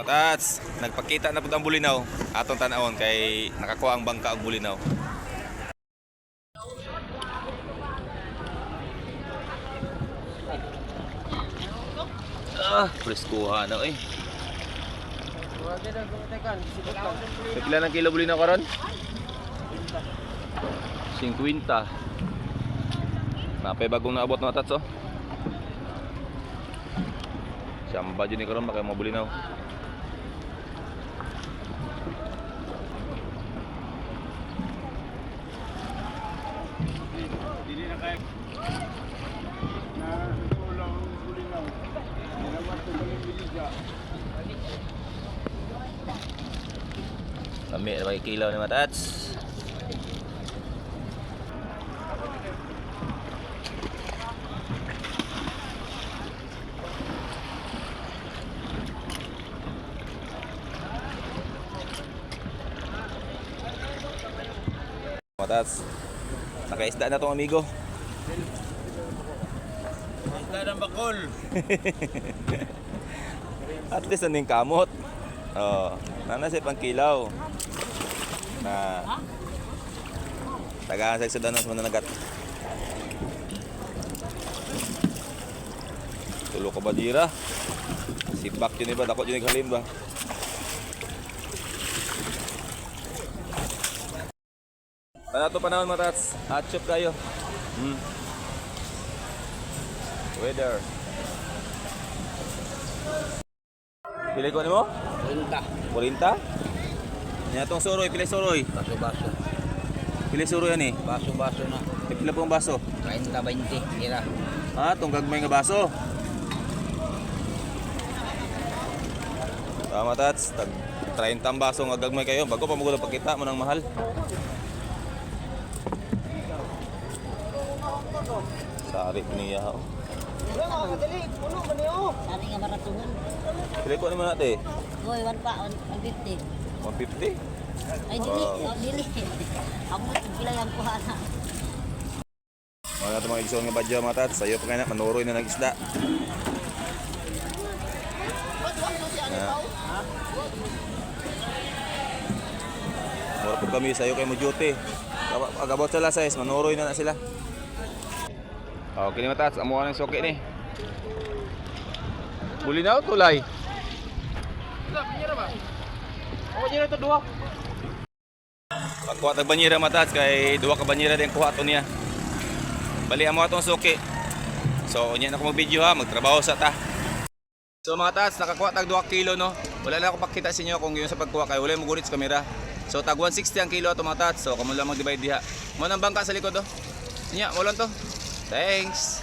Matats, nagpakita na pud ang bulinaw. Atong tan-awon kay nakakuha ang bangka og bulinaw. Ah, preskuha na eh. Pila ng kilo bulinaw karon? 50. Napay bagong naabot mga tats oh. Siyamba dyan ni karon baka mabulinaw. Dili na kayo. Na ulang bulinaw. Naman ito biliga. Lami na kilaw ni Matats. Matats. Nakaisda na tong amigo. Isda ng bakol. At least aning kamot. Oh, nana siya pangkilaw. Na tagaan sa sudanon sa mananagat. Tulo ka ba dira? Sibak yun iba, dako yun halin ba? Tana to panahon matats. Atchop kayo. Weather. Pili ko nimo? 30. 40? Yan itong suroy, pili suroy. Baso-baso. Pili suroy yan eh. Baso-baso na. Pila pong baso? 30, 20. Tira. Ha, itong gagmay nga baso. Tama tats, tag 30 ang baso nga gagmay kayo. Bago pa magulo pagkita mo ng mahal. Sari niya oh. Sari nga maratungan. Pili ko naman natin. Hoy, 1 pa, 150. 150? Ay, dili. Oh, dili. Amot, pila yung kuha na. Mga nato mga igsoon nga badyo mga tats. Sayo pa kayo na, manuroy na nag-isda. Na. Mura po kami sayo kay mo duty. Pag abot sa last size, manuroy na na sila. Okay ni mga tats, amuha ng suki ni. Bulinaw tulay. Ako dyan ito duha. Pagkuha tag banyera mga tats kay duha ka banyera din kuha to niya. Bali amo atong suki. So unya na ako mag-video ha, magtrabaho sa ta. So mga tats, nakakuha tag 2 kilo no. Wala na ako pakita sa inyo kung yung sa pagkuha kay wala mo gurit sa kamera. So tag 160 ang kilo ato mga tats. So kamo lang mag-divide diha. Mo nang bangka sa likod oh. Nya, mo lang to. Thanks.